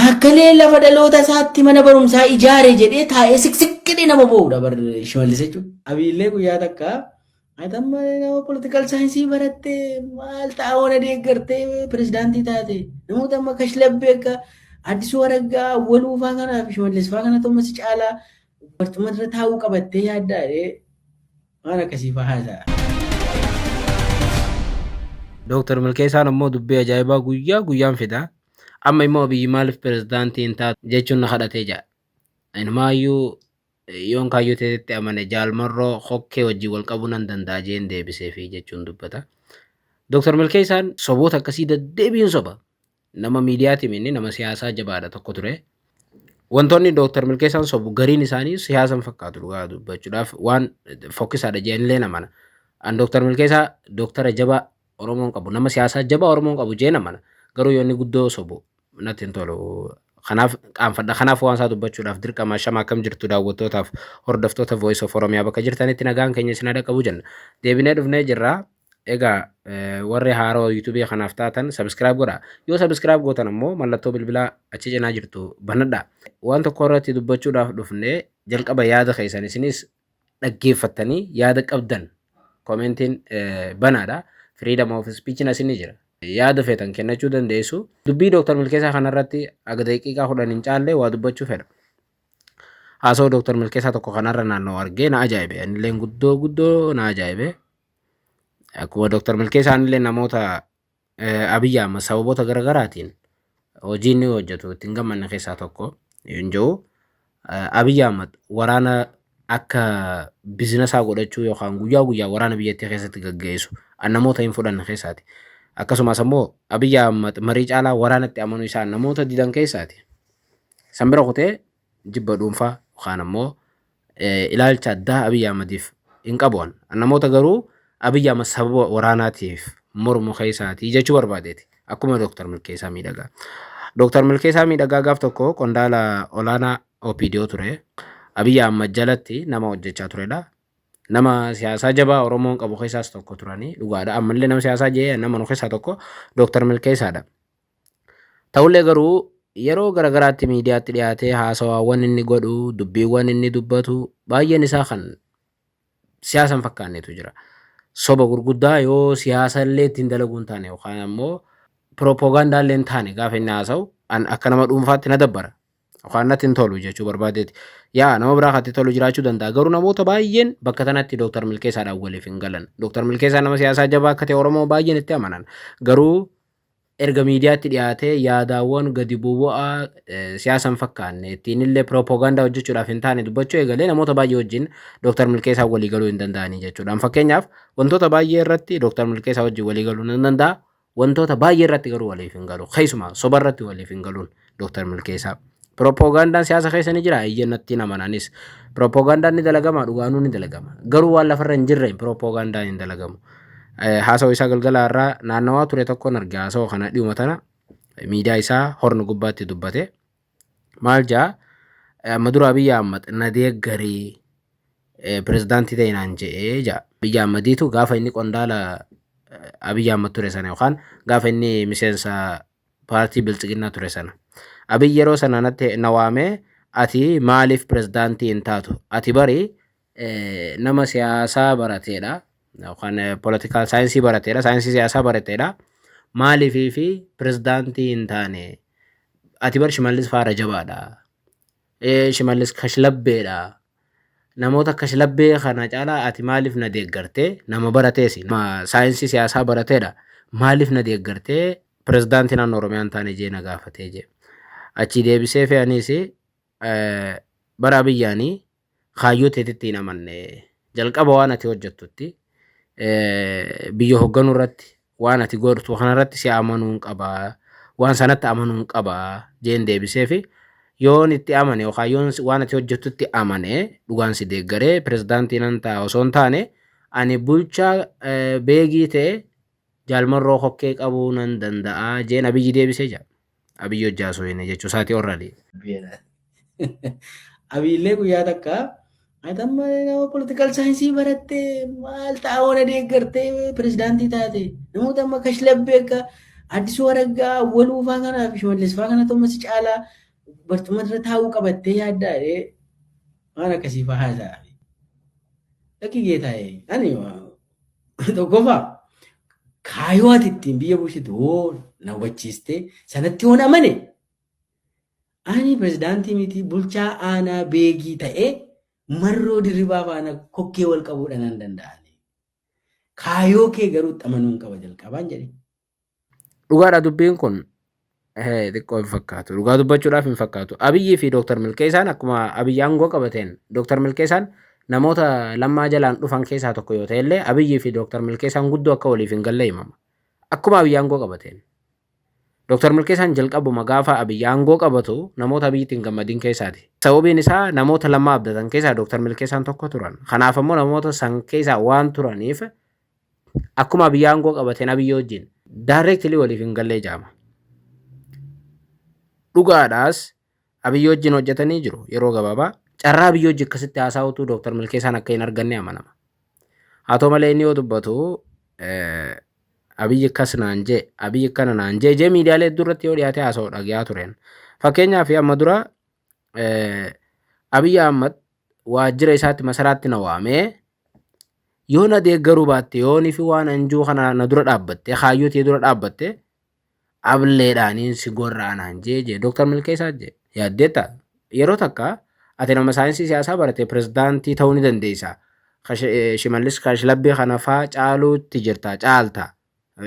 Taakkalee lafa dhaloota isaatti mana barumsaa ijaare jedhee taa'ee siqsiqqidhee nama boo'udha bar Shimallis jechuudha. Abiyillee guyyaa takka ati amma nama political science barattee maal ta'a ona deeggartee pirezidaantii taate, namoota amma kashlabbee akka Addisuu Araggaa, Awwaluu faa kanaa fi Shimallis faa kanatu amma si caalaa barcuma irra taa'uu qabattee yaaddaa jedhee waan akkasii faa haasa'a. Dooktar Milkeessaan ammoo dubbii ajaa'ibaa guyyaa guyyaan fida. Amma immoo Abiyyi maaliif pirezidaantii hin taatu jechuun na kadhatee jira. Inumaayyuu yoon kaayyoo teetitti amane Jaal Marroo kokkee wajjin wal qabuu nan danda'a jeen deebiseefi jechuun dubbata. Dooktar Milkeessaan soboota akkasii deddeebiin soba. Nama miidiyaati inni nama siyaasaa jabaadha tokko ture. Wantoonni Dooktar Milkeessaan sobu gariin isaanii siyaasa hin fakkaatu, dhugaa dubbachuudhaaf waan fokkisaadha jedhanillee namana. An Dooktar Milkeessaa dooktara jabaa Oromoon qabu, nama siyaasaa jabaa Oromoon qabu jee namana. Garuu yoo inni guddoo sobu natti hin tolu. Kanaaf qaanfadha. Kanaaf waan isaa dubbachuudhaaf dirqama. Shama akkam jirtu daawwattootaaf hordoftoota Voice of Oromiyaa, bakka jirtanitti nagaan keenya isin haa dhaqqabu jenna. Deebinee dhufnee jirra. Egaa warri haaroo YouTube kanaaf taatan subscribe godhaa. Yoo subscribe gootan ammoo mallattoo bilbilaa achi cinaa jirtu banadhaa. Waan tokko irratti dubbachuudhaaf dhufnee, jalqaba yaada keessan isinis dhaggeeffattanii yaada qabdan commentiin banaadha. Freedom of speech asin ni jira. Yaada feetan kennachuu dandeessu. Dubbii Dr. Milkeessaa kanarratti aga daqiiqaa 10 hin caalle waa dubbachuu fedha. Haasawaa Dr. Milkeessaa tokko kanarra naannoo argee na ajaa'ibe. Anillee guddoo guddoo na ajaa'ibe. Akkuma Dr. Milkeessaan illee namoota Abiyyi Ahmad sababoota garaagaraatiin hojii inni hojjetu ittiin gammanne keessaa tokko hin jiru. Abiyyi Ahmad waraana akka businessaa godhachuu yookaan guyyaa guyyaa waraana biyyattii keessatti gaggeessu an namoota hin fudhanne keessaati. Akkasumas ammoo Abiyyi Ahmad marii caalaa waraanatti amanuu isaa namoota didan keessaati. San bira kutee jibba dhuunfaa yookaan ammoo ilaalcha addaa Abiyyi Ahmadiif hin qabu. Namoota garuu Abiyyi Ahmad sababa waraanaatiif mormu keessaati jechuu barbaadeeti. Akkuma Dooktar Milkeessaa Miidhagaa. Dooktar Milkeessaa Miidhagaa gaaf tokko qondaala olaanaa OPDO ture. Abiyyi Ahmad jalatti nama hojjechaa turedha. Nama siyaasaa jabaa Oromoon qabu keessaas tokko turanii dhugaadha. Ammallee nama siyaasaa jee nama nu keessaa tokko Dooktar Milkeessaadha. Ta'ullee garuu yeroo garagaraatti miidiyaatti dhiyaatee haasawaawwan inni godhu, dubbiiwwan inni dubbatu baay'een isaa kan siyaasa hin fakkaannetu jira. Soba gurguddaa yoo siyaasa illee ittiin dalaguu hin taane yookaan ammoo piroopoogaandaa illee hin taane gaafa inni haasa'u an akka nama dhuunfaatti na dabbara. Yookaan natti hin tolu jechuu barbaadeeti. Yaa nama biraa kan itti tolu jiraachuu danda'a. Garuu namoota baay'een bakka tanatti Dooktar Milkeessaadhaan waliif hin galan. Dooktar Milkeessaa nama siyaasaa jabaa akka ta'e Oromoo baay'een itti amanan. Garuu erga miidiyaatti dhiyaatee yaadaawwan gadi bu'aa siyaasa hin fakkaanne, ittiin illee piroopoogaandaa hojjechuudhaaf hin taane dubbachuu eegalee namoota baay'ee wajjin Dooktar Milkeessaa walii galuu hin danda'anii jechuudha. Fakkeenyaaf, wantoota baay'ee irratti Dooktar Milkeessaa wajjin walii galuu nan danda'a. Wantoota baay'ee irratti garuu waliif hin galu. Keessumaa soba irratti waliif hin galuun Dooktar Milkeessaa. Piroopoogaandaan siyaasa keessa ni jira, eeyyee, natti hin amananis. Piroopoogaandaan ni dalagama, dhugaanuu ni dalagama. Garuu waan lafarra hin jirre piroopoogaandaan hin dalagamu. Haasawaa isaa galgala irraa naannawaa ture tokkoon arge. Haasawaa kana dhiyuma tana miidiyaa isaa Horn gubbaatti dubbate. Maal jaa? Amma dura Abiyyi Ahmad na deeggarii pirezidaantii ta'e naan je'ee jaa. Abiyyi Ahmadiitu gaafa inni qondaala Abiyyi Ahmad ture sana yookaan gaafa inni miseensa paartii Biltsiginnaa ture sana. Abiy yeroo sana natti na waamee, "Ati maaliif pirezidaantii hin taatu? Ati bari nama siyaasaa barateedha yookaan political science barateedha, saayinsii siyaasaa barateedha. Maaliif fi pirezidaantii hin taane? Ati bar Shimallis faara jabaadha. Shimallis kashlabbeedha. Namoota kashlabbee kana caalaa ati maaliif na deeggartee, nama barateesi, nama saayinsii siyaasaa barateedha. Maaliif na deeggartee pirezidaantii naannoo Oromiyaa hin taane?" jee na gaafatee jee. Achii deebisee fe'aniis, "Bara Abiyyaanii kaayyoo teetitti hin amanne, jalqaba waan ati hojjettutti, biyya hoogganuu irratti waan ati godhtu kanarratti si amanuun qaba, waan sanatti amanuun qaba," jeen deebisee fi yoon itti amane yookaan yoon waan ati hojjettutti amane dhugaan si deeggaree pirezidaantii nan ta'a osoo hin taane, ani bulchaa beegii ta'e Jaalmarroo kokkee qabuu nan danda'a jeen Abiyyi deebisee jira. Abiyyi hojjaa osoo hin jechuu isaatii already. Abiyillee guyyaa takka ati amma nama political science barattee maal ta'a ona deeggartee pirezidaantii taate, namoota amma kashlabbee akka Addisuu Araggaa Awwaluu faa kanaa fi Shimallis faa kana ta'u si caalaa barcuma irra taa'uu qabattee yaaddaa jedhee waan akkasii faa haasa'a. Lakki geetaa'e ani tokkoffaa kaayyoo ati ittiin biyya bulchitu hoo na hubachiistee sanatti hoon amane ani pirezidaantii miti bulchaa aanaa beegii ta'ee marroo dirribaa faana kokkee wal qabuudha nan danda'ani. Kaayyoo kee garuu itti amanuun qaba jalqabaan jedhe. Dhugaadha dubbiin kun xiqqoo hin fakkaatu. Dhugaa dubbachuudhaaf hin fakkaatu. Abiyyii fi Dooktar Milkeessaan akkuma Abiyyi aangoo qabateen Dooktar Milkeessaan namoota lammaa jalaan dhufan keessaa tokko yoo ta'e illee Abiyyii fi Dooktar Milkeessaan guddoo akka waliif hin galle himama. Akkuma Abiyyi aangoo qabateen. Dooktar Milkeessaan jalqabuma gaafa Abiyyi aangoo qabatu namoota Abiyyitti hin gammadin keessaati. Sababiin isaa namoota lammaa abdatan keessaa Dooktar Milkeessaan tokko turan. Kanaaf ammoo namoota san keessaa waan turaniif akkuma Abiyyi aangoo qabateen Abiyyi wajjin directly waliif hin gallee jaama. Dhugaadhaas Abiyyi wajjin hojjetanii jiru yeroo gabaabaa. Carraa Abiyyi wajjin akkasitti haasa'utu Dooktar Milkeessaan akka hin arganne amanama. Haa ta'u malee inni yoo dubbatu Abiyyi akkas naan jee, Abiyyi akkana naan jee jee miidiyaalee hedduu irratti yoo dhiyaatee haasa'u dhagayaa tureen. Fakkeenyaaf amma dura Abiyyi Ahmad waajjira isaatti masaraatti na waamee yoo na deeggaruu baatte yoonii fi waan anjuu kana na dura dhaabbatte kaayyoo tiyya dura dhaabbatte ableedhaaniin si gorra'a naan jee jee Dooktar Milkeessaa jee yaaddeetta yeroo takka ati nama saayinsii siyaasaa barate pirezidaantii ta'uu ni dandeessa. Shimallis Kashlabbee kana faa caaluutti jirta caalta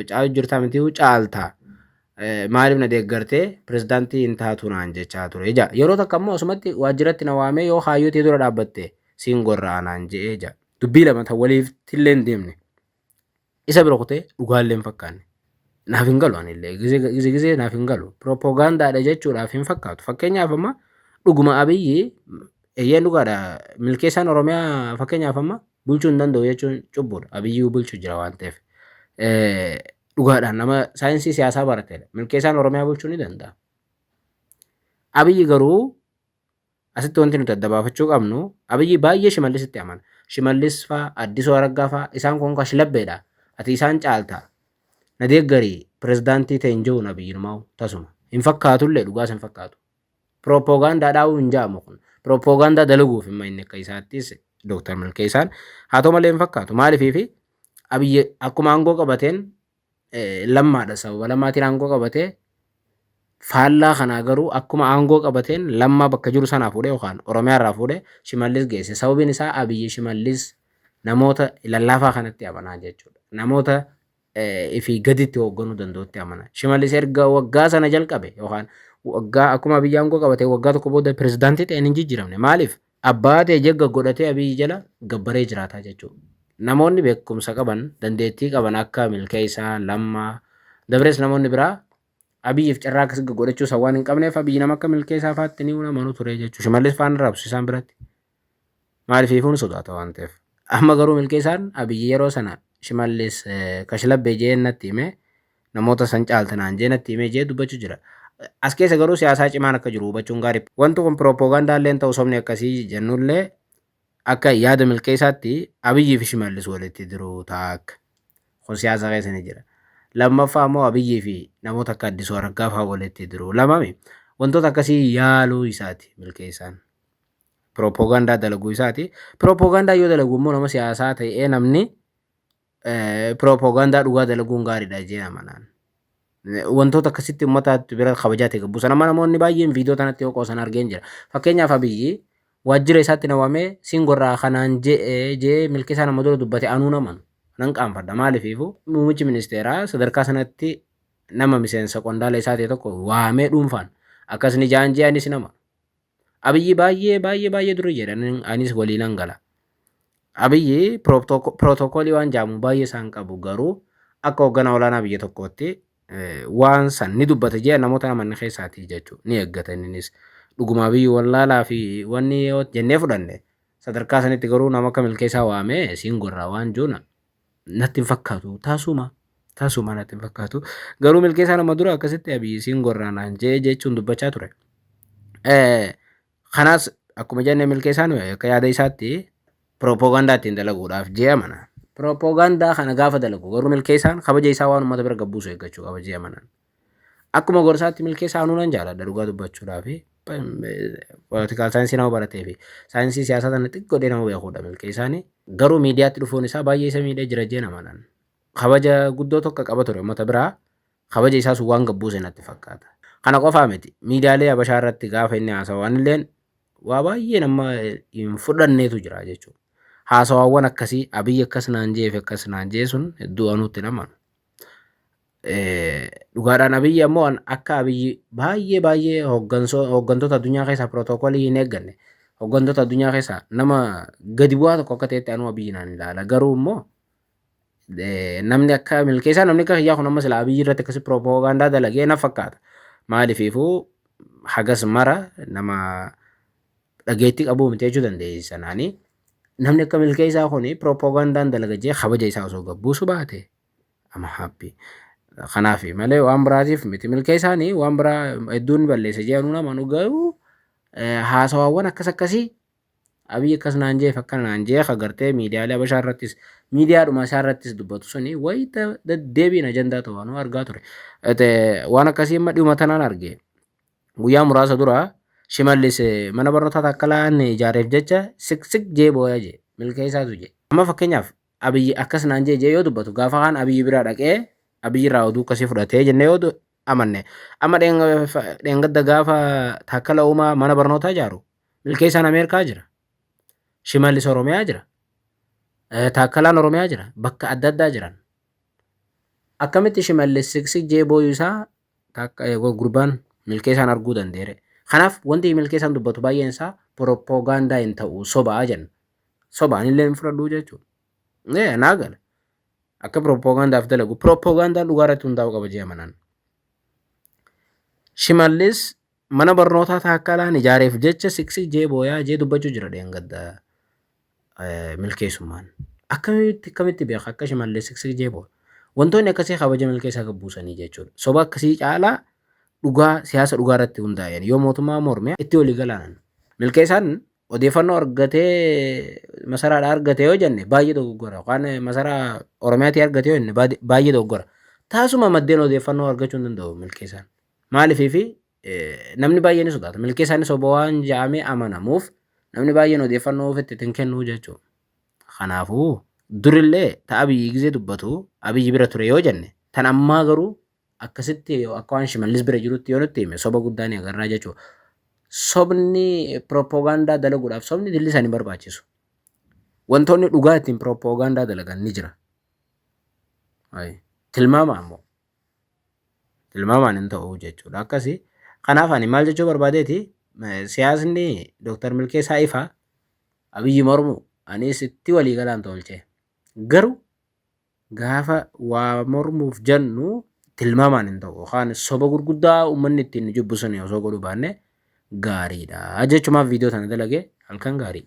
caalu jirta miti caalta maaliif na deeggartee pirezidaantii hin taatu naan jechaa ture ja. Yeroo takka immoo asumatti waajjiratti na waamee yoo kaayyoo tee dura dhaabbatte siin gorra'a naan je'ee ja. Dubbii lama tan waliif illee hin deemne. Isa bira kutee dhugaallee hin fakkaanne. Naaf hin galu anillee gizee gizee naaf hin galu. Piroopoogaandaadha jechuudhaaf hin fakkaatu. Fakkeenyaaf amma dhuguma Abiyyi eeyyeen dhugaadha milkeessaan Oromiyaa fakkeenyaaf amma bulchuu hin danda'u jechuun cubbuudha. Abiyyuu bulchuu jira waan ta'eef. Dhugaadhaan nama saayinsii siyaasaa baratedha. Milkeessaan Oromiyaa bulchuu ni danda'a. Abiyyi garuu asitti wanti nuti adda baafachuu qabnu Abiyyi baay'ee Shimallisitti amana. Shimallis faa, Addisuu Araggaa faa isaan kun kashlabbeedha. Ati isaan caalta. Na deeggarii pirezidaantii ta'e hin jiruun Abiyyi numaa'u tasuma. Hin fakkaatullee dhugaas hin fakkaatu. Piroopoogaandaa dhaabuu hin ja'amu kun. Piroopoogaandaa dalaguuf himma inni akka isaattis Dooktar Milkeessaan haa ta'u malee hin fakkaatu. Maaliifi Abiyyi akkuma aangoo qabateen lammaadha sababa lammaatiin aangoo qabatee faallaa kanaa garuu akkuma aangoo qabateen lammaa bakka jiru sanaa fuudhee yookaan Oromiyaa irraa fuudhee Shimallis geesse. Sababiin isaa Abiyyi Shimallis namoota lallaafaa kanatti amanaa jechuudha. Namoota ifii gaditti hoogganuu danda'utti amana. Shimallis erga waggaa sana jalqabe yookaan waggaa akkuma Abiyyi aangoo qabatee waggaa tokko booda pirezidaantii ta'een hin jijjiiramne. Maaliif? Abbaa ta'e jagga godhatee Abiyyi jala gabbaree jiraataa jechuudha. Namoonni beekumsa qaban, dandeettii qaban akka Milkeessaa, Lammaa, dabrees namoonni biraa Abiyyiif carraa akkas godhachuu san waan hin qabneef Abiyyi nama akka Milkeessaa fa'aatti ni amanu ture jechuudha. Shimallis faan raabsu isaan biratti. Maaliif ifuun sodaata waan ta'eef. Amma garuu Milkeessaan Abiyyi yeroo sana Shimallis kashlabbee jee natti hime namoota san caalta naan jee natti himee jee dubbachuu jira. As keessa garuu siyaasaa cimaan akka jiru hubachuun gaarii. Wanti kun piroopoogaandaa illee ta'u sobni akkasii jennullee akka yaada Milkeessaatti Abiyyii fi Shimallis walitti diruu taak. Kun siyaasa keessa ni jira. Lammaffaa immoo Abiyyii fi namoota akka Addisuu Araggaa fa'aa walitti diruu. Lamami wantoota akkasii yaaluu isaati Milkeessaan. Piroopoogaandaa dalaguu isaati. Piroopoogaandaa yoo dalagu immoo nama siyaasaa ta'ee namni piroopoogaandaa dhugaa dalaguun gaariidha jee amanaan. Wantoota akkasitti uummataatti bira kabajaa ta'e gabbuusan. Amma namoonni baay'een viidiyoo tanatti yoo qoosan argeen jira. Fakkeenyaaf Abiyyi waajjira isaatti na waamee siin gorraa kanaan jee Milkeessaa nama dura dubbate anuu namanu. Nan qaanfadha. Maaliifiifu muummichi ministeeraa sadarkaa sanatti nama miseensa qondaala isaa ta'e tokko waamee dhuunfaan akkasni jaan jee anis nama. Abiyyi baay'ee baay'ee baay'ee dura jedha anis waliin gala. Abiyyi pirootokoolii waan jaamu baay'ee isaan qabu garuu akka hoogganaa olaanaa biyya tokkootti waan san ni dubbata jee namoota namanni keessaati jechuudha ni eeggata innis dhuguma Abiyyi wallaalaa fi wanni yoo jennee fudhanne sadarkaa sanitti garuu nama akka Milkeessaa waamee siin gorraa waan juuna natti hin fakkaatu taasuma tasuma natti hin fakkaatu garuu Milkeessaa nama dura akkasitti Abiyyi siin gorraa naan jee jechuun dubbachaa ture. Kanaas akkuma jenne Milkeessaan akka yaada isaatti piroopoogaandaa ittiin dalaguudhaaf jee amana. Piroopoogaandaa kana gaafa dalagu garuu Milkeessaan kabaja isaa waan uummata bira gabbuusu eeggachuu qaba jee amanan. Akkuma gorsaatti Milkeessaa anuu nan jaaladha dhugaa dubbachuudhaaf. Political science nama baratee fi saayinsii siyaasaa tana xiqqoodhee nama beekudha Milkeessaan. Garuu miidiyaatti dhufuun isaa baay'ee isa miidhee jira jee nama nan. Kabaja guddoo tokko qaba ture uummata biraa, kabaja isaa sun waan gabbuuse natti fakkaata. Kana qofaa miti, miidiyaalee Habashaa irratti gaafa inni haasa'u anilleen waa baay'ee nama hin fudhanneetu jira jechuudha. Haasawaawwan akkasii Abiyyi akkas naan jee fi akkas naan jee sun hedduu anuutti hin amanu. Dhugaadhaan Abiyyi ammoo akka Abiyyi baay'ee baay'ee hooggantoota addunyaa keessaa pirootokoolii hin eegganne, hooggantoota addunyaa keessaa nama gadi bu'aa tokko akka ta'etti anuu Abiyyi naan ilaala. Garuu immoo namni akka Milkeessaa, namni akka kiyyaa kun amma sila Abiyyi irratti akkasi piroopoogaandaa dalagee na fakkaata. Maaliifuu hagas mara nama dhageettii qabuu miti jechuu dandeessa sanaanii. Namni akka Milkeessaa kun piroopoogaandaan dalaga jee kabaja isaa osoo gabbuusu baate ama happy. Kanaaf malee waan biraatiif miti. Milkeessaanii waan biraa hedduun balleessa jee anuu nama nu garuu haasawaawwan akkas akkasii Abiyyi akkas naan jeef akkana naan jee agartee miidiyaalee Habashaa irrattis miidiyaadhuma isaa irrattis dubbatu suni wayita deddeebiin ajandaa ta'u anuu argaa ture. Waan akkasii amma dhiyuma tanaan arge. Guyyaa muraasa dura Shimallis mana barnootaa Taakkalaan ijaareef jecha siksik jee booya jee Milkeessaatu jee. Amma fakkeenyaaf Abiyyi akkas naan jee jee yoo dubbatu gaafa kaan Abiyyi bira dhaqee Abiyyi irraa oduu akkasii fudhatee jennee yoo amanne, amma dheengadda gaafa Taakkala Uumaa mana barnootaa ijaaru Milkeessaan Ameerikaa jira. Shimallis Oromiyaa jira. Taakkalaan Oromiyaa jira. Bakka adda addaa jiran. Akkamitti Shimallis siksik jee booyuu isaa gurbaan Milkeessaan arguu danda'eere? Kanaaf wanti Milkeessaan dubbatu baay'een isaa piroopoogaandaa hin ta'u, sobaa jenna. Sobaan illee hin fudhadhuu jechuudha. Naa gala. Akka piroopoogaandaaf dalagu, piroopoogaandaan dhugaa irratti hundaa'uu qaba jee amanan. Shimallis mana barnootaa Taakkalaan ijaareef jecha siksik jee booyaa jee dubbachuu jira dheengadda Milkeessummaan. Akkamitti beeka akka Shimallis siksik jee booya? Wantoonni akkasii kabaja Milkeessaa gabbuusanii jechuudha. Soba akkasii caalaa dhugaa siyaasa dhugaa irratti hundaa'een yoo mootummaa morme itti walii galaanan. Milkeessaan odeeffannoo argatee masaraadhaa argate yoo jenne baay'ee dogoggora, yookaan masaraa Oromiyaatii argate yoo jenne baay'ee dogoggora. Taasuma maddeen odeeffannoo argachuu hin danda'u Milkeessaan. Maaliifii fi namni baay'een ni sodaata. Milkeessaan soba waan ja'amee amanamuuf namni baay'een odeeffannoo ofitti ittiin kennuu jechuudha. Kanaafuu durillee ta Abiyyi gizee dubbatu Abiyyi bira ture yoo jenne, tan ammaa garuu akkasitti akka waan Shimallis bira jirutti yoo nutti hime soba guddaa ni agarraa jechuudha. Sobni piroopoogaandaa dalaguudhaaf sobni dilli isaanii barbaachisu. Wantoonni dhugaa ittiin piroopoogaandaa dalagan ni jira. Tilmaama ammoo. Tilmaamaan hin ta'u jechuudha. Akkasi. Kanaaf ani maal jechuu barbaadeeti, siyaasni Dooktar Milkeessaa ifa Abiyyi mormu anis itti walii galaan tolche. Garuu gaafa waa mormuuf jennu tilmaamaan hin ta'u yookaan soba gurguddaa uummanni ittiin nu jibbu sun osoo godhuu baanne gaariidha jechumaaf viidiyoo tana dalage. Halkan gaarii.